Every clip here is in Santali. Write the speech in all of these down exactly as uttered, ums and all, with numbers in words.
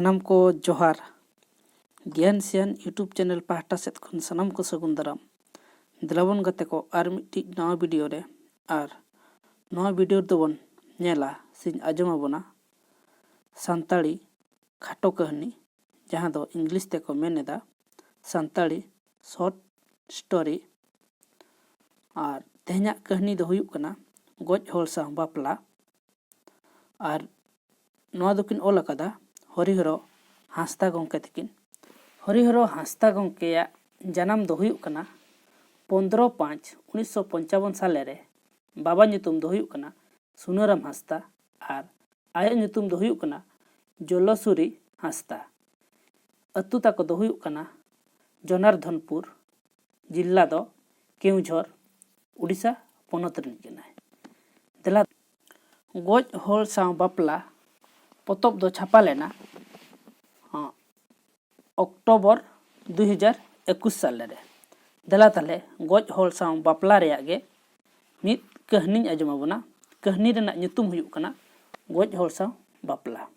ᱥᱟᱱᱟᱢ ᱠᱚ ᱡᱚᱦᱟᱨ᱾ ᱜᱮᱭᱟᱱ ᱥᱮᱭᱟᱱ YouTube ᱪᱮᱱᱮᱞ ᱯᱟᱦᱴᱟ ᱥᱮᱫ ᱠᱷᱚᱱ ᱥᱟᱱᱟᱢ ᱠᱚ ᱥᱟᱹᱜᱩᱱ ᱫᱟᱨᱟᱢ᱾ ᱫᱮᱞᱟᱵᱚᱱ ᱜᱟᱛᱮ ᱠᱚ, ᱟᱨ ᱢᱤᱫᱴᱤᱡ ᱱᱟᱣᱟ ᱵᱷᱤᱰᱤᱭᱳ ᱨᱮ, ᱟᱨ ᱱᱚᱣᱟ ᱵᱷᱤᱰᱤᱭᱳ ᱨᱮᱫᱚ ᱵᱚᱱ ᱧᱮᱞᱟ ᱥᱮᱧ ᱟᱸᱡᱚᱢ ᱟᱵᱚᱱᱟ ᱥᱟᱱᱛᱟᱲᱤ ᱠᱷᱟᱴᱚ ᱠᱟᱹᱦᱱᱤ, ᱡᱟᱦᱟᱸ ᱫᱚ ᱤᱝᱞᱤᱥ ᱛᱮᱠᱚ ᱢᱮᱱ ᱮᱫᱟ ᱥᱟᱱᱛᱟᱲᱤ ᱥᱚᱨᱴ ᱥᱴᱳᱨᱤ᱾ ᱟᱨ ᱛᱮᱦᱮᱧᱟᱜ ᱠᱟᱹᱦᱱᱤ ᱫᱚ ᱦᱩᱭᱩᱜ ᱠᱟᱱᱟ ᱜᱚᱡ ᱦᱚᱲ ᱥᱟᱶ ᱵᱟᱯᱞᱟ᱾ ᱟᱨ ᱱᱚᱣᱟ ᱫᱚᱠᱤᱱ ᱚᱞ ᱟᱠᱟᱫᱟ ᱦᱚᱨᱤᱦᱚᱨᱚ ᱦᱟᱸᱥᱫᱟ ᱜᱚᱢᱠᱮ ᱛᱟᱹᱠᱤᱱ᱾ ᱦᱚᱨᱤᱦᱚᱨᱚ ᱦᱟᱸᱥᱫᱟ ᱜᱚᱢᱠᱮᱭᱟᱜ ᱡᱟᱱᱟᱢ ᱫᱚ ᱦᱩᱭᱩᱜ ᱠᱟᱱᱟ ᱯᱚᱱᱫᱽᱨᱚ ᱯᱟᱸᱪ ᱩᱱᱤᱥᱥᱚ ᱯᱚᱧᱪᱟᱵᱚᱱ ᱥᱟᱞᱮ ᱨᱮ᱾ ᱵᱟᱵᱟ ᱧᱩᱛᱩᱢ ᱫᱚ ᱦᱩᱭᱩᱜ ᱠᱟᱱᱟ ᱥᱩᱱᱟᱹᱨᱟᱢ ᱦᱟᱸᱥᱫᱟ ᱟᱨ ᱟᱭᱳ ᱧᱩᱛᱩᱢ ᱫᱚ ᱦᱩᱭᱩᱜ ᱠᱟᱱᱟ ᱡᱚᱞᱚᱥᱩᱨᱤ ᱦᱟᱸᱥᱫᱟ᱾ ᱟᱹᱛᱩ ᱛᱟᱠᱚ ᱫᱚ ᱦᱩᱭᱩᱜ ᱠᱟᱱᱟ ᱡᱚᱱᱟᱨᱫᱷᱚᱱᱯᱩᱨ, ᱡᱤᱞᱟ ᱫᱚ ᱠᱮᱣᱡᱷᱚᱨ, ᱩᱰᱤᱥᱟ ᱯᱚᱱᱚᱛ ᱨᱤᱱᱤᱡ ᱠᱟᱱᱟᱭ᱾ ᱫᱮᱞᱟ, ᱜᱚᱡ ᱦᱚᱲ ᱥᱟᱶ ᱵᱟᱯᱞᱟ ᱯᱚᱛᱚᱵ ᱫᱚ ᱪᱷᱟᱯᱟ ᱞᱮᱱᱟ, ᱦᱚᱸ, ᱚᱠᱴᱳᱵᱚᱨ ᱫᱩ ᱦᱟᱡᱟᱨ ᱮᱠᱩᱥ ᱥᱟᱞᱮ ᱨᱮ᱾ ᱫᱮᱞᱟ ᱛᱟᱦᱞᱮ ᱜᱚᱡ ᱦᱚᱲ ᱥᱟᱶ ᱵᱟᱯᱞᱟ ᱨᱮᱭᱟᱜ ᱜᱮ ᱢᱤᱫ ᱠᱟᱹᱦᱱᱤᱧ ᱟᱸᱡᱚᱢ ᱟᱵᱚᱱᱟ᱾ ᱠᱟᱹᱦᱱᱤ ᱨᱮᱱᱟᱜ ᱧᱩᱛᱩᱢ ᱦᱩᱭᱩᱜ ᱠᱟᱱᱟ ᱜᱚᱡ ᱦᱚᱲ ᱥᱟᱶ ᱵᱟᱯᱞᱟ᱾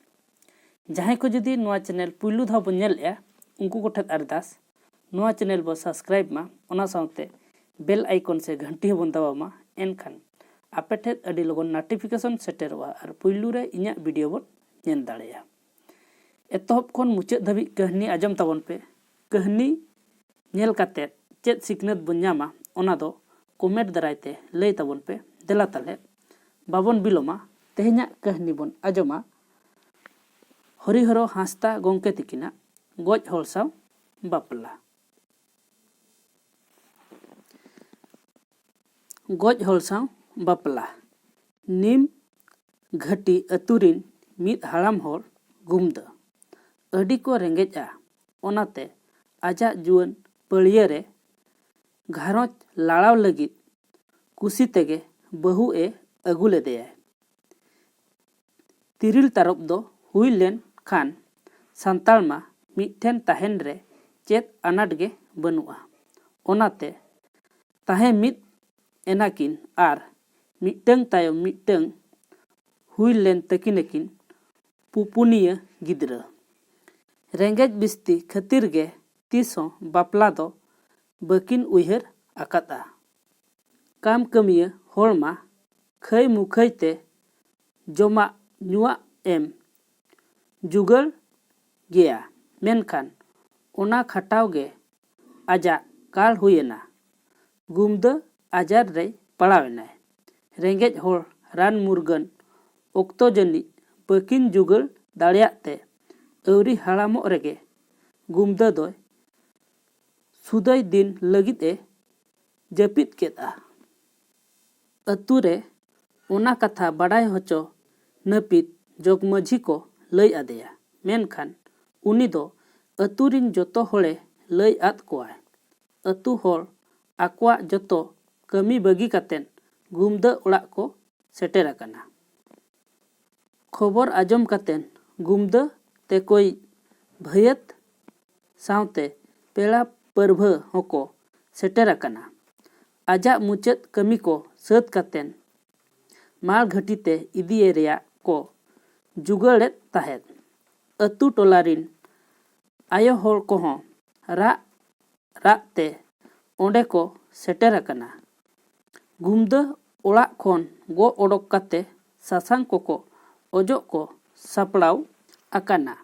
ᱡᱟᱦᱟᱸᱭ ᱠᱚ ᱡᱩᱫᱤ ᱱᱚᱣᱟ ᱪᱮᱱᱮᱞ ᱯᱩᱭᱞᱩ ᱫᱷᱟᱣ ᱵᱚᱱ ᱧᱮᱞᱮᱫᱼᱟ, ᱩᱱᱠᱩ ᱠᱚᱴᱷᱮᱱ ᱟᱨᱫᱟᱥ, ᱱᱚᱣᱟ ᱪᱮᱱᱮᱞ ᱵᱚ ᱥᱟᱵᱥᱠᱨᱟᱭᱤᱵ ᱢᱟ, ᱚᱱᱟ ᱥᱟᱶᱛᱮ ᱵᱮᱞ ᱟᱭᱠᱚᱱ ᱥᱮ ᱜᱷᱟᱱᱴᱤ ᱦᱚᱸᱵᱚᱱ ᱫᱟᱵᱟᱣ ᱢᱟ᱾ ᱮᱱᱠᱷᱟᱱ ᱟᱯᱮ ᱴᱷᱮᱱ ᱟᱹᱰᱤ ᱞᱚᱜᱚᱱ ᱱᱳᱴᱤᱯᱷᱤᱠᱮᱥᱚᱱ ᱥᱮᱴᱮᱨᱚᱜᱼᱟ ᱟᱨ ᱯᱩᱭᱞᱩ ᱨᱮ ᱤᱧᱟᱹᱜ ᱵᱷᱤᱰᱤᱭᱳ ᱵᱚᱱ ᱧᱮᱞ ᱫᱟᱲᱮᱭᱟᱜᱼᱟ᱾ ᱮᱛᱚᱦᱚᱵ ᱠᱷᱚᱱ ᱢᱩᱪᱟᱹᱫ ᱫᱷᱟᱹᱵᱤᱡ ᱠᱟᱹᱦᱱᱤ ᱟᱸᱡᱚᱢ ᱛᱟᱵᱚᱱ ᱯᱮ᱾ ᱠᱟᱹᱦᱱᱤ ᱧᱮᱞ ᱠᱟᱛᱮᱫ ᱪᱮᱫ ᱥᱤᱠᱷᱱᱟᱹᱛ ᱵᱚᱱ ᱧᱟᱢᱟ, ᱚᱱᱟ ᱫᱚ ᱠᱚᱢᱮᱱᱴ ᱫᱟᱨᱟᱭ ᱛᱮ ᱞᱟᱹᱭ ᱛᱟᱵᱚᱱ ᱯᱮ᱾ ᱫᱮᱞᱟ ᱛᱟᱦᱞᱮ ᱵᱟᱵᱚᱱ ᱵᱤᱞᱚᱢᱟ, ᱛᱮᱦᱮᱧᱟᱜ ᱠᱟᱹᱦᱱᱤ ᱵᱚᱱ ᱟᱸᱡᱚᱢᱟ ᱦᱚᱨᱤᱦᱚᱨᱚ ᱦᱟᱸᱥᱫᱟ ᱜᱚᱢᱠᱮ ᱛᱤᱠᱤᱱᱟᱜ ᱜᱚᱡ ᱦᱚᱲ ᱥᱟᱶ ᱵᱟᱯᱞᱟ᱾ ᱜᱚᱡ ᱦᱚᱲ ᱥᱟᱶ ᱵᱟᱯᱞᱟ᱾ ᱱᱤᱢ ᱜᱷᱟᱹᱴᱤ ᱟᱹᱛᱩ ᱨᱤᱱ ᱢᱤᱫ ᱦᱟᱲᱟᱢ ᱦᱚᱲ ᱜᱩᱢᱫᱟᱹ ᱟᱹᱰᱤ ᱠᱚ ᱨᱮᱸᱜᱮᱡᱼᱟ᱾ ᱚᱱᱟᱛᱮ ᱟᱡᱟᱜ ᱡᱩᱣᱟᱹᱱ ᱯᱟᱹᱲᱭᱟᱹ ᱨᱮ ᱜᱷᱟᱨᱚᱸᱡᱽ ᱞᱟᱲᱟᱣ ᱞᱟᱹᱜᱤᱫ ᱠᱩᱥᱤ ᱛᱮᱜᱮ ᱵᱟᱹᱦᱩ ᱮ ᱟᱹᱜᱩ ᱞᱮᱫᱮᱭᱟᱭ᱾ ᱛᱤᱨᱤᱞ ᱛᱟᱨᱚᱵ ᱫᱚ ᱦᱩᱭ ᱞᱮᱱ ᱠᱷᱟᱱ ᱥᱟᱱᱛᱟᱲ ᱢᱟ ᱢᱤᱫᱴᱷᱮᱱ ᱛᱟᱦᱮᱱ ᱨᱮ ᱪᱮᱫ ᱟᱱᱟᱴ ᱜᱮ ᱵᱟᱹᱱᱩᱜᱼᱟ᱾ ᱚᱱᱟᱛᱮ ᱛᱟᱦᱮᱸ ᱢᱤᱫ ᱮᱱᱟᱠᱤᱱ ᱟᱨ ᱢᱤᱫᱴᱟᱹᱝ ᱛᱟᱭᱚᱢ ᱢᱤᱫᱴᱟᱹᱝ ᱦᱩᱭ ᱞᱮᱱ ᱛᱟᱹᱠᱤᱱᱟᱹᱠᱤᱱ ᱯᱩᱯᱩᱱᱤᱭᱟᱹ ᱜᱤᱫᱽᱨᱟᱹ᱾ ᱨᱮᱸᱜᱮᱡ ᱵᱤᱥᱛᱤ ᱠᱷᱟᱹᱛᱤᱨ ᱜᱮ ᱛᱤᱥ ᱦᱚᱸ ᱵᱟᱯᱞᱟ ᱫᱚ ᱵᱟᱹᱠᱤᱱ ᱩᱭᱦᱟᱹᱨ ᱟᱠᱟᱫᱼᱟ᱾ ᱠᱟᱢ ᱠᱟᱹᱢᱤᱭᱟᱹ ᱦᱚᱲ ᱢᱟ ᱠᱷᱟᱹᱭ ᱢᱩᱠᱷᱟᱹᱭ ᱛᱮ ᱡᱚᱢᱟᱜ ᱧᱩᱣᱟᱜ ᱮᱢ ᱡᱩᱜᱟᱹᱲ ᱜᱮᱭᱟ, ᱢᱮᱱᱠᱷᱟᱱ ᱚᱱᱟ ᱠᱷᱟᱴᱟᱣ ᱜᱮ ᱟᱡᱟᱜ ᱠᱟᱞ ᱦᱩᱭᱮᱱᱟ᱾ ᱜᱩᱢᱫᱟᱹ ᱟᱡᱟᱨ ᱨᱮᱭ ᱯᱟᱲᱟᱣ ᱮᱱᱟᱭ᱾ ᱨᱮᱸᱜᱮᱡ ᱦᱚᱲ ᱨᱟᱱ ᱢᱩᱨᱜᱟᱹᱱ ᱚᱠᱛᱚ ᱡᱟᱹᱱᱤᱡ ᱵᱟᱹᱠᱤᱱ ᱡᱩᱜᱟᱹᱲ ᱫᱟᱲᱮᱭᱟᱜ ᱛᱮ ᱟᱹᱣᱨᱤ ᱦᱟᱲᱟᱢᱚᱜ ᱨᱮᱜᱮ ᱜᱩᱢᱫᱟᱹ ᱫᱚᱭ ᱥᱩᱫᱟᱹᱭ ᱫᱤᱱ ᱞᱟᱹᱜᱤᱫ ᱮ ᱡᱟᱹᱯᱤᱫ ᱠᱮᱫᱼᱟ᱾ ᱟᱹᱛᱩ ᱨᱮ ᱚᱱᱟ ᱠᱟᱛᱷᱟ ᱵᱟᱰᱟᱭ ᱦᱚᱪᱚ ᱱᱟᱹᱯᱤᱛ ᱡᱚᱜᱽᱢᱟᱹᱡᱷᱤ ᱠᱚ ᱞᱟᱹᱭ ᱟᱫᱮᱭᱟ, ᱢᱮᱱᱠᱷᱟᱱ ᱩᱱᱤ ᱫᱚ ᱟᱹᱛᱩ ᱨᱤᱱ ᱡᱚᱛᱚ ᱦᱚᱲᱮ ᱞᱟᱹᱭ ᱟᱫ ᱠᱚᱣᱟᱭ᱾ ᱟᱹᱛᱩ ᱦᱚᱲ ᱟᱠᱚᱣᱟᱜ ᱡᱚᱛᱚ ᱠᱟᱹᱢᱤ ᱵᱟᱹᱜᱤ ᱠᱟᱛᱮ ᱜᱩᱢᱫᱟᱹ ᱚᱲᱟᱜ ᱠᱚ ᱥᱮᱴᱮᱨ ᱟᱠᱟᱱᱟ᱾ ᱠᱷᱚᱵᱚᱨ ᱟᱸᱡᱚᱢ ᱠᱟᱛᱮ ᱜᱩᱢᱫᱟᱹ ᱛᱮᱠᱚᱭ ᱵᱷᱟᱹᱭᱟᱹᱛ ᱥᱟᱶᱛᱮ ᱯᱮᱲᱟ ᱯᱟᱹᱨᱵᱷᱟᱹ ᱦᱚᱸᱠᱚ ᱥᱮᱴᱮᱨ ᱟᱠᱟᱱᱟ᱾ ᱟᱡᱟᱜ ᱢᱩᱪᱟᱹᱫ ᱠᱟᱹᱢᱤ ᱠᱚ ᱥᱟᱹᱛ ᱠᱟᱛᱮ ᱢᱟᱲ ᱜᱷᱟᱹᱴᱤ ᱛᱮ ᱤᱫᱤᱭᱮ ᱨᱮᱭᱟᱜ ᱠᱚ ᱡᱩᱜᱟᱹᱲᱮᱫ ᱛᱟᱦᱮᱸᱫ᱾ ᱟᱹᱛᱩ ᱴᱚᱞᱟ ᱨᱤᱱ ᱟᱭᱳ ᱦᱚᱲ ᱠᱚᱦᱚᱸ ᱨᱟᱜ ᱨᱟᱜ ᱛᱮ ᱚᱸᱰᱮ ᱠᱚ ᱥᱮᱴᱮᱨ ᱟᱠᱟᱱᱟ᱾ ᱜᱩᱢᱫᱟᱹ ᱚᱲᱟᱜ ᱠᱷᱚᱱ ᱜᱚᱜ ᱚᱰᱚᱠ ᱠᱟᱛᱮ ᱥᱟᱥᱟᱝ ᱠᱚᱠᱚ ᱚᱡᱚᱜ ᱠᱚ ᱥᱟᱯᱲᱟᱣ ᱟᱠᱟᱱᱟ᱾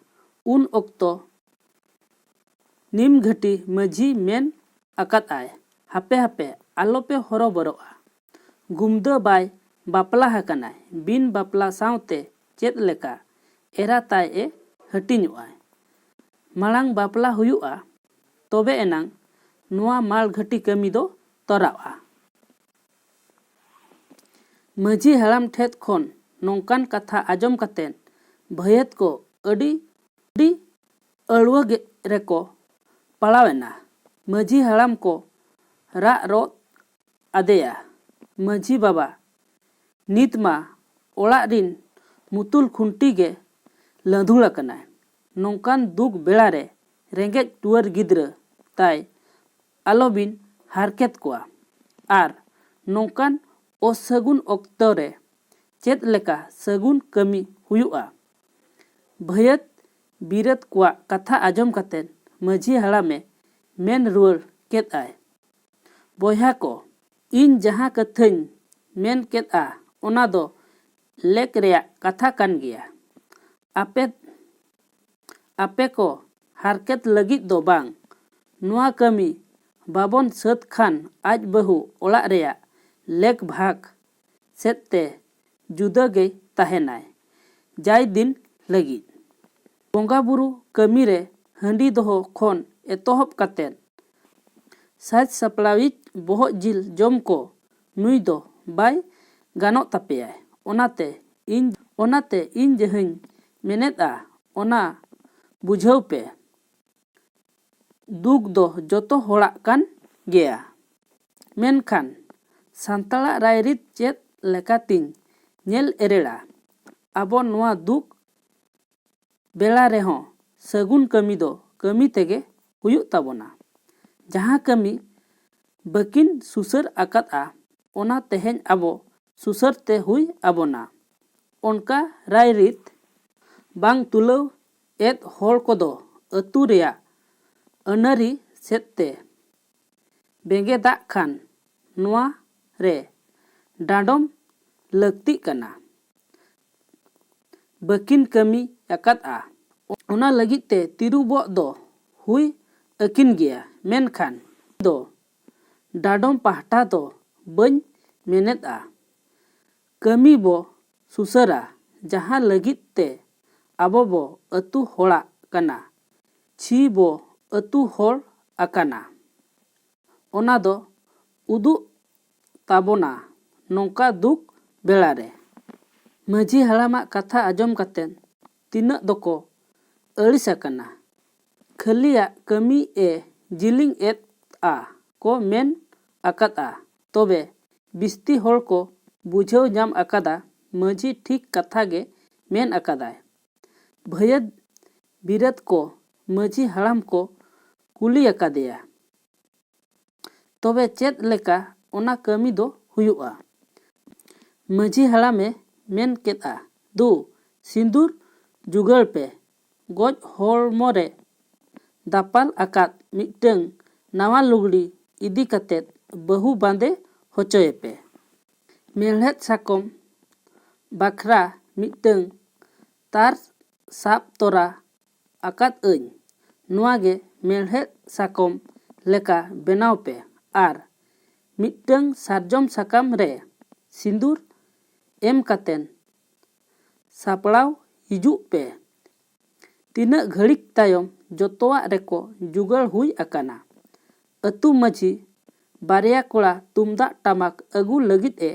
ᱩᱱ ᱚᱠᱛᱚ ᱱᱤᱢ ᱜᱷᱟᱹᱴᱤ ᱢᱟᱹᱡᱷᱤ ᱢᱮᱱ ᱟᱠᱟᱫᱼᱟᱭ, "ᱦᱟᱯᱮ ᱦᱟᱯᱮ, ᱟᱞᱚᱯᱮ ᱦᱚᱨᱚᱵᱚᱨᱚᱜᱼᱟ᱾ ᱜᱩᱢᱫᱟᱹ ᱵᱟᱭ ᱵᱟᱯᱞᱟ ᱟᱠᱟᱱᱟᱭ᱾ ᱵᱤᱱ ᱵᱟᱯᱞᱟ ᱥᱟᱶᱛᱮ ᱪᱮᱫ ᱞᱮᱠᱟ ᱮᱨᱟ ᱛᱟᱭ ᱮ ᱦᱟᱹᱴᱤᱧᱚᱜᱼᱟᱭ? ᱢᱟᱲᱟᱝ ᱵᱟᱯᱞᱟ ᱦᱩᱭᱩᱜᱼᱟ, ᱛᱚᱵᱮ ᱮᱱᱟᱝ ᱱᱚᱣᱟ ᱢᱟᱲ ᱜᱷᱟᱹᱴᱤ ᱠᱟᱹᱢᱤ ᱫᱚ ᱛᱚᱨᱟᱜᱼᱟ᱾" ᱢᱟᱹᱡᱷᱤ ᱦᱟᱲᱟᱢ ᱴᱷᱮᱫ ᱠᱷᱚᱱ ᱱᱚᱝᱠᱟᱱ ᱠᱟᱛᱷᱟ ᱟᱸᱡᱚᱢ ᱠᱟᱛᱮ ᱵᱷᱟᱹᱭᱟᱹᱛ ᱠᱚ ᱟᱹᱰᱤ ᱟᱹᱰᱤ ᱟᱹᱲᱣᱟᱹ ᱜᱮ ᱨᱮᱠᱚ ᱯᱟᱲᱟᱣ ᱮᱱᱟ᱾ ᱢᱟᱹᱡᱷᱤ ᱦᱟᱲᱟᱢ ᱠᱚ ᱨᱟᱜ ᱨᱚᱫ ᱟᱫᱮᱭᱟ, "ᱢᱟᱹᱡᱷᱤ ᱵᱟᱵᱟ, ᱱᱤᱛ ᱢᱟ ᱚᱲᱟᱜ ᱨᱤᱱ ᱢᱩᱛᱩᱞ ᱠᱷᱩᱱᱴᱤ ᱜᱮ ᱞᱟᱹᱫᱷᱩᱲ ᱟᱠᱟᱱᱟᱭ᱾ ᱱᱚᱝᱠᱟᱱ ᱫᱩᱠ ᱵᱮᱲᱟ ᱨᱮ ᱨᱮᱸᱜᱮᱡ ᱴᱩᱣᱟᱹᱨ ᱜᱤᱫᱽᱨᱟᱹ ᱛᱟᱭ ᱟᱞᱚᱵᱤᱱ ᱦᱟᱨᱠᱮᱛ ᱠᱚᱣᱟ᱾ ᱟᱨ ᱱᱚᱝᱠᱟᱱ ᱚᱥᱟᱹᱜᱩᱱ ᱚᱠᱛᱚ ᱨᱮ ᱪᱮᱫ ᱞᱮᱠᱟ ᱥᱟᱹᱜᱩᱱ ᱠᱟᱹᱢᱤ ᱦᱩᱭᱩᱜᱼᱟ?" ᱵᱷᱟᱹᱭᱟᱹᱛ ᱵᱤᱨᱟᱹᱫ ᱠᱚᱣᱟᱜ ᱠᱟᱛᱷᱟ ᱟᱸᱡᱚᱢ ᱠᱟᱛᱮ ᱢᱟᱹᱡᱷᱤ ᱦᱟᱲᱟᱢᱮ ᱢᱮᱱ ᱨᱩᱣᱟᱹᱲ ᱠᱮᱫᱼᱟᱭ, ᱵᱚᱭᱦᱟ ᱠᱚ, ᱤᱧ ᱡᱟᱦᱟᱸ ᱠᱟᱛᱷᱟᱧ ᱢᱮᱱ ᱠᱮᱫᱼᱟ, ᱚᱱᱟ ᱫᱚ ᱞᱮᱠ ᱨᱮᱭᱟᱜ ᱠᱟᱛᱷᱟ ᱠᱟᱱ ᱜᱮᱭᱟ᱾ ᱟᱯᱮ, ᱟᱯᱮ ᱠᱚ ᱦᱟᱨᱠᱮᱛ ᱞᱟᱹᱜᱤᱫ ᱫᱚ ᱵᱟᱝ, ᱱᱚᱣᱟ ᱠᱟᱹᱢᱤ ᱵᱟᱵᱚᱱ ᱥᱟᱹᱛ ᱠᱷᱟᱱ ᱟᱡ ᱵᱟᱹᱦᱩ ᱚᱲᱟᱜ ᱨᱮᱭᱟᱜ ᱞᱮᱠ ᱵᱷᱟᱜᱽ ᱥᱮᱫ ᱛᱮ ᱡᱩᱫᱟᱹ ᱜᱮᱭ ᱛᱟᱦᱮᱱᱟᱭ ᱡᱟᱭ ᱫᱤᱱ ᱞᱟᱹᱜᱤᱫ᱾ ᱵᱚᱸᱜᱟ ᱵᱩᱨᱩ ᱠᱟᱹᱢᱤ ᱨᱮ ᱦᱟᱺᱰᱤ ᱫᱚᱦᱚ ᱠᱷᱚᱱ ᱮᱛᱚᱦᱚᱵ ᱠᱟᱛᱮ ᱥᱟᱡᱽ ᱥᱟᱯᱲᱟᱣᱤᱡ ᱵᱚᱦᱚᱜ ᱡᱤᱞ ᱡᱚᱢ ᱠᱚ ᱱᱩᱭ ᱫᱚ ᱵᱟᱭ ᱜᱟᱱᱚᱜ ᱛᱟᱯᱮᱭᱟᱭ᱾ ᱚᱱᱟᱛᱮ ᱤᱧ, ᱚᱱᱟᱛᱮ ᱤᱧ ᱡᱟᱦᱟᱸᱧ ᱢᱮᱱᱮᱫᱼᱟ, ᱚᱱᱟ ᱵᱩᱡᱷᱟᱹᱣ ᱯᱮ᱾ ᱫᱩᱠ ᱫᱚ ᱡᱚᱛᱚ ᱦᱚᱲᱟᱜ ᱠᱟᱱ ᱜᱮᱭᱟ᱾ ᱢᱮᱱᱠᱷᱟᱱ ᱥᱟᱱᱛᱟᱲᱟᱜ ᱨᱟᱭᱨᱤᱛ ᱪᱮᱫ ᱞᱮᱠᱟᱛᱤᱧ ᱧᱮᱞ ᱮᱨᱮᱲᱟ, ᱟᱵᱚ ᱱᱚᱣᱟ ᱫᱩᱠ ᱵᱮᱲᱟ ᱨᱮᱦᱚᱸ ᱥᱟᱹᱜᱩᱱ ᱠᱟᱹᱢᱤ ᱫᱚ ᱠᱟᱹᱢᱤ ᱛᱮᱜᱮ ᱦᱩᱭᱩᱜ ᱛᱟᱵᱚᱱᱟ᱾ ᱡᱟᱦᱟᱸ ᱠᱟᱹᱢᱤ ᱵᱟᱹᱠᱤᱱ ᱥᱩᱥᱟᱹᱨ ᱟᱠᱟᱫᱼᱟ, ᱚᱱᱟ ᱛᱮᱦᱮᱧ ᱟᱵᱚ ᱥᱩᱥᱟᱹᱨ ᱛᱮ ᱦᱩᱭ ᱟᱵᱚᱱᱟ᱾ ᱚᱱᱠᱟ ᱨᱟᱭᱨᱤᱛ ᱵᱟᱝ ᱛᱩᱞᱟᱹᱣ ᱮᱫ ᱦᱚᱲ ᱠᱚᱫᱚ ᱟᱹᱛᱩ ᱨᱮᱭᱟᱜ ᱟᱹᱱᱟᱹᱨᱤ ᱥᱮᱫ ᱛᱮ ᱵᱮᱸᱜᱮᱫᱟᱜ ᱠᱷᱟᱱ ᱱᱚᱣᱟ ᱨᱮ ᱰᱟᱸᱰᱚᱢ ᱞᱟᱹᱠᱛᱤᱜ ᱠᱟᱱᱟ᱾ ᱵᱟᱹᱠᱤᱱ ᱠᱟᱹᱢᱤ ᱟᱠᱟᱫᱼᱟ, ᱚᱱᱟ ᱞᱟᱹᱜᱤᱫ ᱛᱮ ᱛᱤᱨᱩᱵᱚᱜ ᱫᱚ ᱦᱩᱭ ᱟᱹᱠᱤᱱ ᱜᱮᱭᱟ᱾ ᱢᱮᱱᱠᱷᱟᱱ ᱫᱚ ᱰᱟᱸᱰᱚᱢ ᱯᱟᱦᱴᱟ ᱫᱚ ᱵᱟᱹᱧ ᱢᱮᱱᱮᱫᱼᱟ᱾ ᱠᱟᱹᱢᱤ ᱵᱚ ᱥᱩᱥᱟᱹᱨᱟ, ᱡᱟᱦᱟᱸ ᱞᱟᱹᱜᱤᱫ ᱛᱮ ᱟᱵᱚ ᱵᱚ ᱟᱹᱛᱩ ᱦᱚᱲᱟᱜ ᱠᱟᱱᱟ, ᱪᱷᱤ ᱵᱚ ᱟᱹᱛᱩ ᱦᱚᱲ ᱟᱠᱟᱱᱟ᱾ ᱚᱱᱟ ᱫᱚ ᱩᱫᱩᱜ ᱛᱟᱵᱚᱱᱟ ᱱᱚᱝᱠᱟ ᱫᱩᱠ ᱵᱮᱲᱟ ᱨᱮ᱾ ᱢᱟᱹᱡᱷᱤ ᱦᱟᱲᱟᱢᱟᱜ ᱠᱟᱛᱷᱟ ᱟᱸᱡᱚᱢ ᱠᱟᱛᱮ ᱛᱤᱱᱟᱹᱜ ᱫᱚᱠᱚ ᱟᱹᱲᱤᱥ ᱟᱠᱟᱱᱟ᱾ ᱠᱷᱟᱹᱞᱤᱭᱟᱜ ᱠᱟᱹᱢᱤ ᱮ ᱡᱤᱞᱤᱧ ᱮᱫᱼᱟ ᱠᱚ ᱢᱮᱱ ᱟᱠᱟᱫᱼᱟ᱾ ᱛᱚᱵᱮ ᱵᱤᱥᱛᱤ ᱦᱚᱲ ᱠᱚ ᱵᱩᱡᱷᱟᱹᱣ ᱧᱟᱢ ᱟᱠᱟᱫᱟ, ᱢᱟᱹᱡᱷᱤ ᱴᱷᱤᱠ ᱠᱟᱛᱷᱟ ᱜᱮ ᱢᱮᱱ ᱟᱠᱟᱫᱟᱭ᱾ ᱵᱷᱟᱹᱭᱟᱹᱫ ᱵᱤᱨᱟᱹᱫ ᱠᱚ ᱢᱟᱹᱡᱷᱤ ᱦᱟᱲᱟᱢ ᱠᱚ ᱠᱩᱞᱤ ᱟᱠᱟᱫᱮᱭᱟ, ᱛᱚᱵᱮ ᱪᱮᱫ ᱞᱮᱠᱟ ᱚᱱᱟ ᱠᱟᱹᱢᱤ ᱫᱚ ᱦᱩᱭᱩᱜᱼᱟ? ᱢᱟᱹᱡᱷᱤ ᱦᱟᱲᱟᱢᱮ ᱢᱮᱱ ᱠᱮᱫᱼᱟ, ᱫᱩ, ᱥᱤᱸᱫᱩᱨ ᱡᱩᱜᱟᱹᱲ ᱯᱮ᱾ ᱜᱚᱡ ᱦᱚᱲᱢᱚ ᱨᱮ ᱫᱟᱯᱟᱞ ᱟᱠᱟᱫ ᱢᱤᱫᱴᱟᱹᱝ ᱱᱟᱣᱟ ᱞᱩᱜᱽᱲᱤ ᱤᱫᱤ ᱠᱟᱛᱮ ᱵᱟᱹᱦᱩ ᱵᱟᱸᱫᱮ ᱦᱚᱪᱚᱭᱮᱯᱮ᱾ ᱢᱮᱲᱦᱮᱫ ᱥᱟᱠᱚᱢ ᱵᱟᱠᱷᱨᱟ ᱢᱤᱫᱴᱟᱹᱝ ᱛᱟᱨ ᱥᱟᱵ ᱛᱚᱨᱟ ᱟᱠᱟᱫ ᱟᱹᱧ᱾ ᱱᱚᱣᱟ ᱜᱮ ᱢᱮᱲᱦᱮᱫ ᱥᱟᱠᱚᱢ ᱞᱮᱠᱟ ᱵᱮᱱᱟᱣ ᱯᱮ ᱟᱨ ᱢᱤᱫᱴᱟᱹᱝ ᱥᱟᱨᱡᱚᱢ ᱥᱟᱠᱟᱢ ᱨᱮ ᱥᱤᱸᱫᱩᱨ ᱮᱢ ᱠᱟᱛᱮ ᱥᱟᱯᱲᱟᱣ ᱦᱤᱡᱩᱜ ᱯᱮ᱾ ᱛᱤᱱᱟᱹᱜ ᱜᱷᱟᱹᱲᱤᱠ ᱛᱟᱭᱚᱢ ᱡᱚᱛᱚᱣᱟᱜ ᱨᱮᱠᱚ ᱡᱩᱜᱟᱹᱲ ᱦᱩᱭ ᱟᱠᱟᱱᱟ᱾ ᱟᱹᱛᱩ ᱢᱟᱹᱡᱷᱤ ᱵᱟᱨᱭᱟ ᱠᱚᱲᱟ ᱛᱩᱢᱫᱟᱜ ᱴᱟᱢᱟᱠ ᱟᱹᱜᱩ ᱞᱟᱹᱜᱤᱫ ᱮ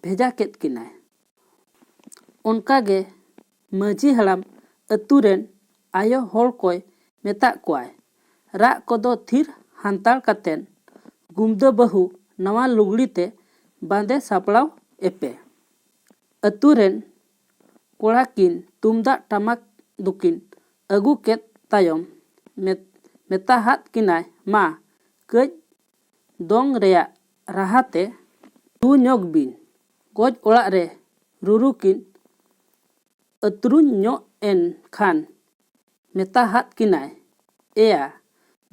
ᱵᱷᱮᱡᱟ ᱠᱮᱫ ᱠᱤᱱᱟᱭ᱾ ᱚᱱᱠᱟᱜᱮ ᱢᱟᱹᱡᱷᱤ ᱦᱟᱲᱟᱢ ᱟᱹᱛᱩ ᱨᱮᱱ ᱟᱭᱳ ᱦᱚᱲ ᱠᱚᱭ ᱢᱮᱛᱟᱜ ᱠᱚᱣᱟᱭ, ᱨᱟᱜ ᱠᱚᱫᱚ ᱛᱷᱤᱨ ᱦᱟᱱᱛᱟᱲ ᱠᱟᱛᱮᱱ ᱜᱩᱢᱫᱟᱹ ᱵᱟᱹᱦᱩ ᱱᱟᱣᱟ ᱞᱩᱜᱽᱲᱤ ᱛᱮ ᱵᱟᱸᱫᱮ ᱥᱟᱯᱲᱟᱣ ᱮᱯᱮ᱾ ᱟᱹᱛᱩ ᱨᱮᱱ ᱠᱚᱲᱟ ᱠᱤᱱ ᱛᱩᱢᱫᱟᱜ ᱴᱟᱢᱟᱠ ᱫᱚᱠᱤᱱ ᱟᱹᱜᱩ ᱠᱮᱫ ᱛᱟᱭᱚᱢ ᱢᱮᱛᱟᱦᱟᱫ ᱠᱤᱱᱟᱭ, ᱢᱟ ᱠᱟᱹᱡ ᱫᱚᱝ ᱨᱮᱭᱟᱜ ᱨᱟᱦᱟ ᱛᱮ ᱨᱩ ᱧᱚᱜ ᱵᱤᱱ᱾ ᱜᱚᱡ ᱚᱲᱟᱜ ᱨᱮ ᱨᱩᱨᱩ ᱠᱤᱱ ᱟᱹᱛᱨᱩᱧ ᱧᱚᱜ ᱮᱱ ᱠᱷᱟᱱ ᱢᱮᱛᱟᱦᱟᱫ ᱠᱤᱱᱟᱭ, ᱮᱭᱟ,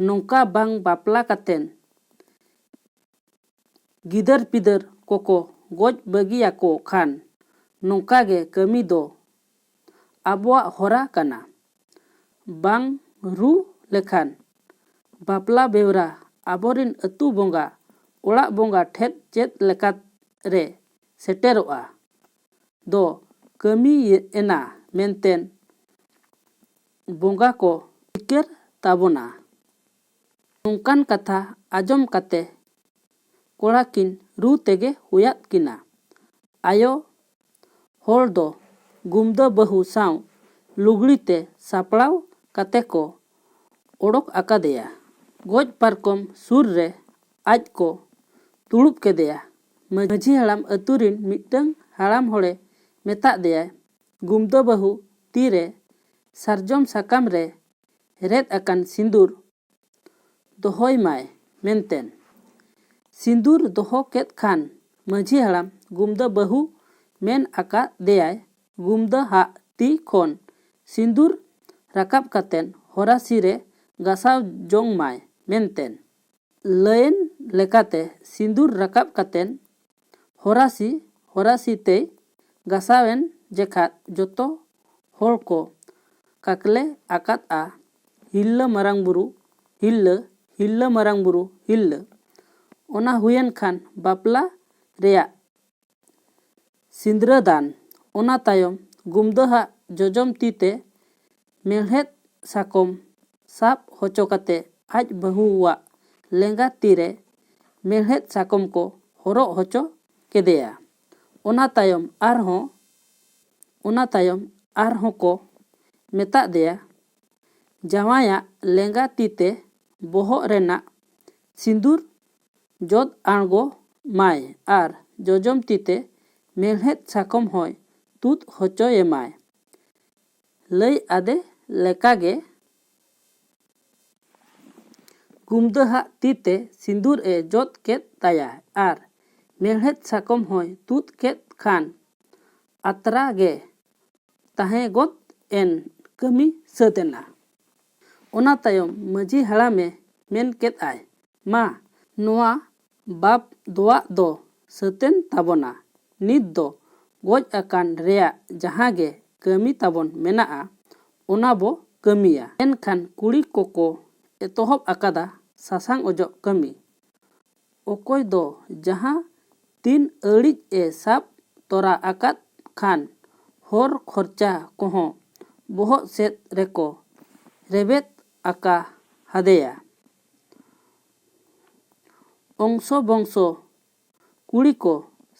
ᱱᱚᱝᱠᱟ ᱵᱟᱝ ᱵᱟᱯᱞᱟ ᱠᱟᱛᱮᱱ ᱜᱤᱫᱟᱹᱨ ᱯᱤᱫᱟᱹᱨ ᱠᱚᱠᱚ ᱜᱚᱡ ᱵᱟᱹᱜᱤᱭᱟᱠᱚ ᱠᱷᱟᱱ ᱱᱚᱝᱠᱟ ᱜᱮ ᱠᱟᱹᱢᱤ ᱫᱚ ᱟᱵᱚᱣᱟᱜ ᱦᱚᱨᱟ ᱠᱟᱱᱟ᱾ ᱵᱟᱝ ᱨᱩ ᱞᱮᱠᱷᱟᱱ ᱵᱟᱯᱞᱟ ᱵᱮᱣᱨᱟ ᱟᱵᱚᱨᱤᱱ ᱟᱹᱛᱩ ᱵᱚᱸᱜᱟ, ᱚᱲᱟᱜ ᱵᱚᱸᱜᱟ ᱴᱷᱮᱫ ᱪᱮᱫ ᱞᱮᱠᱟᱨᱮ ᱥᱮᱴᱮᱨᱚᱜᱼᱟ ᱫᱚ ᱠᱟᱹᱢᱤᱭᱮᱱᱟ ᱢᱮᱱᱛᱮ ᱵᱚᱸᱜᱟ ᱠᱚ ᱴᱷᱤᱠᱟᱹᱨ ᱛᱟᱵᱚᱱᱟ᱾ ᱱᱚᱝᱠᱟᱱ ᱠᱟᱛᱷᱟ ᱟᱸᱡᱚᱢ ᱠᱟᱛᱮ ᱠᱚᱲᱟ ᱠᱤᱱ ᱨᱩ ᱛᱮᱜᱮ ᱦᱩᱭᱟᱫ ᱠᱤᱱᱟ᱾ ᱟᱭᱳ ᱦᱚᱲ ᱫᱚ ᱜᱩᱢᱫᱟᱹ ᱵᱟᱹᱦᱩ ᱥᱟᱶ ᱞᱩᱜᱽᱲᱤ ᱛᱮ ᱥᱟᱯᱲᱟᱣ ᱠᱟᱛᱮ ᱠᱚ ᱚᱰᱚᱠ ᱟᱠᱟᱫᱮᱭᱟ᱾ ᱜᱚᱡ ᱯᱟᱨᱠᱚᱢ ᱥᱩᱨ ᱨᱮ ᱟᱡ ᱠᱚ ᱫᱩᱲᱩᱵ ᱠᱮᱫᱮᱭᱟ᱾ ᱢᱟᱹᱡᱷᱤ ᱦᱟᱲᱟᱢ ᱟᱹᱛᱩ ᱨᱤᱱ ᱢᱤᱫᱴᱟᱹᱝ ᱦᱟᱲᱟᱢ ᱦᱚᱲᱮ ᱢᱮᱛᱟᱫ ᱫᱮᱭᱟᱭ, ᱜᱩᱢᱫᱟᱹ ᱵᱟᱹᱦᱩ ᱛᱤᱨᱮ ᱥᱟᱨᱡᱚᱢ ᱥᱟᱠᱟᱢ ᱨᱮ ᱨᱮᱫ ᱟᱠᱟᱱ ᱥᱤᱸᱫᱩᱨ ᱫᱚᱦᱚᱭ ᱢᱟᱭ ᱢᱮᱱᱛᱮᱱ᱾ ᱥᱤᱸᱫᱩᱨ ᱫᱚᱦᱚ ᱠᱮᱫ ᱠᱷᱟᱱ ᱢᱟᱹᱡᱷᱤ ᱦᱟᱲᱟᱢ ᱜᱩᱢᱫᱟᱹ ᱵᱟᱹᱦᱩ ᱢᱮᱱ ᱟᱠᱟᱫ ᱫᱮᱭᱟᱭ, ᱜᱩᱢᱫᱟᱹ ᱦᱟᱜ ᱛᱤ ᱠᱷᱚᱱ ᱥᱤᱸᱫᱩᱨ ᱨᱟᱠᱟᱵ ᱠᱟᱛᱮᱱ ᱦᱚᱨᱟᱥᱤ ᱨᱮ ᱜᱟᱥᱟᱣ ᱡᱚᱝ ᱢᱟᱭ ᱢᱮᱱᱛᱮᱱ᱾ ᱞᱟᱹᱭᱮᱱ ᱞᱮᱠᱟᱛᱮ ᱥᱤᱸᱫᱩᱨ ᱨᱟᱠᱟᱵ ᱠᱟᱛᱮᱱ ᱦᱚᱨᱟᱥᱤ ᱦᱚᱨᱟᱥᱤ ᱛᱮᱭ ᱜᱟᱥᱟᱣᱮᱱ ᱡᱮᱠᱷᱟᱡ ᱡᱚᱛᱚ ᱦᱚᱲ ᱠᱚ ᱠᱟᱠᱞᱮ ᱟᱠᱟᱫᱼᱟ, "ᱦᱤᱞᱞᱟᱹ ᱢᱟᱨᱟᱝ ᱵᱩᱨᱩ ᱦᱤᱞᱞᱟᱹ, ᱦᱤᱞᱞᱟᱹ ᱢᱟᱨᱟᱝ ᱵᱩᱨᱩ ᱦᱤᱞᱞᱟᱹ᱾" ᱚᱱᱟ ᱦᱩᱭᱮᱱ ᱠᱷᱟᱱ ᱵᱟᱯᱞᱟ ᱨᱮᱭᱟᱜ ᱥᱤᱸᱫᱽᱨᱟᱹᱫᱟᱱ᱾ ᱚᱱᱟ ᱛᱟᱭᱚᱢ ᱜᱩᱢᱫᱟᱹᱦᱟᱜ ᱡᱚᱡᱚᱢ ᱛᱤ ᱛᱮ ᱢᱮᱲᱦᱮᱫ ᱥᱟᱠᱚᱢ ᱥᱟᱵ ᱦᱚᱪᱚ ᱠᱟᱛᱮ ᱟᱡ ᱵᱟᱹᱦᱩᱣᱟᱜ ᱞᱮᱸᱜᱟ ᱛᱤ ᱨᱮ ᱢᱮᱲᱦᱮᱫ ᱥᱟᱠᱚᱢ ᱠᱚ ᱦᱚᱨᱚᱜ ᱦᱚᱪᱚ ᱠᱮᱫᱮᱭᱟ᱾ ᱚᱱᱟ ᱛᱟᱭᱚᱢ ᱟᱨᱦᱚᱸ, ᱚᱱᱟ ᱛᱟᱭᱚᱢ ᱟᱨᱦᱚᱸ ᱠᱚ ᱢᱮᱛᱟᱫ ᱫᱮᱭᱟ, ᱡᱟᱶᱟᱭᱟᱜ ᱞᱮᱸᱜᱟ ᱛᱤ ᱛᱮ ᱵᱚᱦᱚᱜ ᱨᱮᱱᱟᱜ ᱥᱤᱸᱫᱩᱨ ᱡᱚᱫ ᱟᱬᱜᱚ ᱢᱟᱭ ᱟᱨ ᱡᱚᱡᱚᱢ ᱛᱤ ᱛᱮ ᱢᱮᱲᱦᱮᱫ ᱥᱟᱠᱚᱢ ᱦᱚᱸᱭ ᱛᱩᱫ ᱦᱚᱪᱚᱭᱮᱢᱟᱭ᱾ ᱞᱟᱹᱭ ᱟᱫᱮ ᱞᱮᱠᱟᱜᱮ ᱜᱩᱢᱫᱟᱹᱦᱟᱜ ᱛᱤ ᱛᱮ ᱥᱤᱸᱫᱩᱨ ᱮ ᱡᱚᱫ ᱠᱮᱫ ᱛᱟᱭᱟ ᱟᱨ ᱢᱮᱲᱦᱮᱫ ᱥᱟᱠᱚᱢ ᱦᱚᱸᱭ ᱛᱩᱫ ᱠᱮᱫ ᱠᱷᱟᱱ ᱟᱛᱨᱟ ᱜᱮ ᱛᱟᱦᱮᱸ ᱜᱚᱫ ᱮᱱ ᱠᱟᱹᱢᱤ ᱥᱟᱹᱛ ᱮᱱᱟ᱾ ᱚᱱᱟ ᱛᱟᱭᱚᱢ ᱢᱟᱹᱡᱷᱤ ᱦᱟᱲᱟᱢᱮ ᱢᱮᱱ ᱠᱮᱫ ᱟᱭ, "ᱢᱟ, ᱱᱚᱣᱟ ᱵᱟᱯ ᱫᱚᱣᱟᱜ ᱫᱚ ᱥᱟᱹᱛᱮᱱ ᱛᱟᱵᱚᱱᱟ᱾ ᱱᱤᱛ ᱫᱚ ᱜᱚᱡ ᱟᱠᱟᱱ ᱨᱮᱭᱟᱜ ᱡᱟᱦᱟᱸ ᱜᱮ ᱠᱟᱹᱢᱤ ᱛᱟᱵᱚᱱ ᱢᱮᱱᱟᱜᱼᱟ, ᱚᱱᱟ ᱵᱚ ᱠᱟᱹᱢᱤᱭᱟ᱾" ᱮᱱᱠᱷᱟᱱ ᱠᱩᱲᱤ ᱠᱚᱠᱚ ᱮᱛᱚᱦᱚᱵ ᱟᱠᱟᱫᱟ ᱥᱟᱥᱟᱝ ᱚᱡᱚᱜ ᱠᱟᱹᱢᱤ᱾ ᱚᱠᱚᱭ ᱫᱚ ᱡᱟᱦᱟᱸ ᱛᱤᱱ ᱟᱹᱲᱤᱡ ᱮ ᱥᱟᱵ ᱛᱚᱨᱟ ᱟᱠᱟᱫ ᱠᱷᱟᱱ, ᱦᱚᱨ ᱠᱷᱚᱨᱪᱟ ᱠᱚᱦᱚᱸ ᱵᱚᱦᱚᱜ ᱥᱮᱫ ᱨᱮᱠᱚ ᱨᱮᱵᱮᱫ ᱟᱠᱟ ᱦᱟᱫᱮᱭᱟ᱾ ᱚᱝᱥᱚ ᱵᱚᱝᱥᱚ ᱠᱩᱲᱤ ᱠᱚ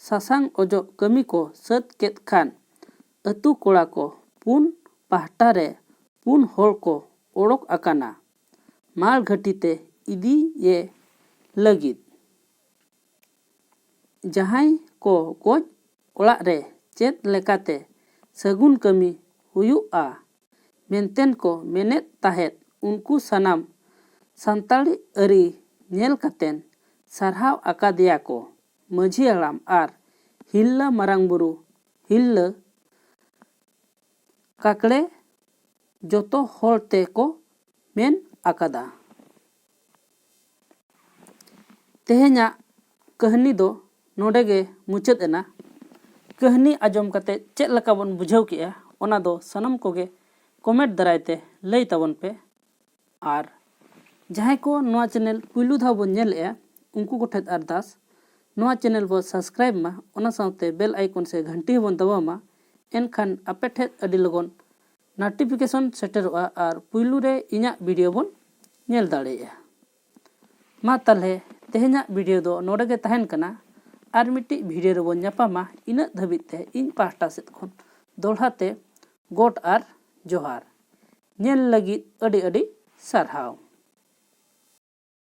ᱥᱟᱥᱟᱝ ᱚᱡᱚᱜ ᱠᱟᱹᱢᱤ ᱠᱚ ᱥᱟᱹᱛ ᱠᱮᱫ ᱠᱷᱟᱱ, ᱟᱹᱛᱩ ᱠᱚᱲᱟ ᱠᱚ ᱯᱩᱱ ᱯᱟᱦᱴᱟ ᱨᱮ ᱯᱩᱱ ᱦᱚᱲ ᱠᱚ ᱚᱰᱚᱠ ᱟᱠᱟᱱᱟ ᱢᱟᱲ ᱜᱷᱟᱹᱴᱤ ᱛᱮ ᱤᱫᱤᱭᱮ ᱞᱟᱹᱜᱤᱫ᱾ ᱡᱟᱦᱟᱸᱭ ᱠᱚ ᱜᱚᱡ ᱚᱲᱟᱜ ᱨᱮ ᱪᱮᱫ ᱞᱮᱠᱟᱛᱮ ᱥᱟᱹᱜᱩᱱ ᱠᱟᱹᱢᱤ ᱦᱩᱭᱩᱜᱼᱟ ᱢᱮᱱᱛᱮᱱ ᱠᱚ ᱢᱮᱱᱮᱫ ᱛᱟᱦᱮᱸᱫ, ᱩᱱᱠᱩ ᱥᱟᱱᱟᱢ ᱥᱟᱱᱛᱟᱲᱤ ᱟᱹᱨᱤ ᱧᱮᱞ ᱠᱟᱛᱮᱱ ᱥᱟᱨᱦᱟᱣ ᱟᱠᱟᱫᱮᱭᱟ ᱠᱚ᱾ ᱢᱟᱹᱡᱷᱤ ᱦᱟᱲᱟᱢ ᱟᱨ ᱦᱤᱞᱞᱟᱹ ᱢᱟᱨᱟᱝ ᱵᱩᱨᱩ ᱦᱤᱞᱞᱟᱹ ᱠᱟᱠᱲᱮ ᱡᱚᱛᱚ ᱦᱚᱲ ᱛᱮᱠᱚ ᱢᱮᱱ ᱟᱠᱟᱫᱟ᱾ ᱛᱮᱦᱮᱧᱟᱜ ᱠᱟᱹᱦᱱᱤ ᱫᱚ ᱱᱚᱰᱮ ᱜᱮ ᱢᱩᱪᱟᱹᱫ ᱮᱱᱟ᱾ ᱠᱟᱹᱦᱱᱤ ᱟᱸᱡᱚᱢ ᱠᱟᱛᱮ ᱪᱮᱫ ᱞᱮᱠᱟ ᱵᱚᱱ ᱵᱩᱡᱷᱟᱹᱣ ᱠᱮᱜᱼᱟ, ᱚᱱᱟ ᱫᱚ ᱥᱟᱱᱟᱢ ᱠᱚᱜᱮ ᱠᱚᱢᱮᱱᱴ ᱫᱟᱨᱟᱭ ᱛᱮ ᱞᱟᱹᱭ ᱛᱟᱵᱚᱱ ᱯᱮ᱾ ᱟᱨ ᱡᱟᱦᱟᱸᱭ ᱠᱚ ᱱᱚᱣᱟ ᱪᱮᱱᱮᱞ ᱯᱩᱭᱞᱩ ᱫᱷᱟᱣ ᱵᱚᱱ ᱧᱮᱞᱮᱜᱼᱟ, ᱩᱱᱠᱩ ᱠᱚᱴᱷᱮᱱ ᱟᱨᱫᱟᱥ, ᱱᱚᱣᱟ ᱪᱮᱱᱮᱞ ᱵᱚ ᱥᱟᱵᱥᱠᱨᱟᱭᱤᱵ ᱢᱟ, ᱚᱱᱟ ᱥᱟᱶᱛᱮ ᱵᱮᱞ ᱟᱭᱠᱚᱱ ᱥᱮ ᱜᱷᱟᱱᱴᱤ ᱦᱚᱸᱵᱚᱱ ᱫᱟᱵᱟᱣ ᱢᱟ᱾ ᱮᱱᱠᱷᱟᱱ ᱟᱯᱮ ᱴᱷᱮᱱ ᱟᱹᱰᱤ ᱞᱚᱜᱚᱱ ᱱᱳᱴᱤᱯᱷᱤᱠᱮᱥᱚᱱ ᱥᱮᱴᱮᱨᱚᱜᱼᱟ ᱟᱨ ᱯᱩᱭᱞᱩ ᱨᱮ ᱤᱧᱟᱹᱜ ᱵᱷᱤᱰᱤᱭᱳ ᱵᱚᱱ ᱧᱮᱞ ᱫᱟᱲᱮᱭᱟᱜᱼᱟ᱾ ᱢᱟ ᱛᱟᱦᱞᱮ ᱛᱮᱦᱮᱧᱟᱜ ᱵᱷᱤᱰᱤᱭᱳ ᱫᱚ ᱱᱚᱰᱮ ᱜᱮ ᱛᱟᱦᱮᱱ ᱠᱟᱱᱟ᱾ ᱟᱨ ᱢᱤᱫᱴᱤᱡ ᱵᱷᱤᱰᱤᱭᱳ ᱨᱮᱵᱚᱱ ᱧᱟᱯᱟᱢᱟ᱾ ᱤᱱᱟᱹᱜ ᱫᱷᱟᱹᱵᱤᱡ ᱛᱮ ᱤᱧ ᱯᱟᱦᱴᱟ ᱥᱮᱫ ᱠᱷᱚᱱ ᱫᱚᱦᱲᱟ ᱛᱮ ᱜᱚᱰ ᱟᱨ ᱡᱚᱦᱟᱨ᱾ ᱧᱮᱞ ᱞᱟᱹᱜᱤᱫ ᱟᱹᱰᱤ ᱟᱹᱰᱤ ᱥᱟᱨᱦᱟᱣ᱾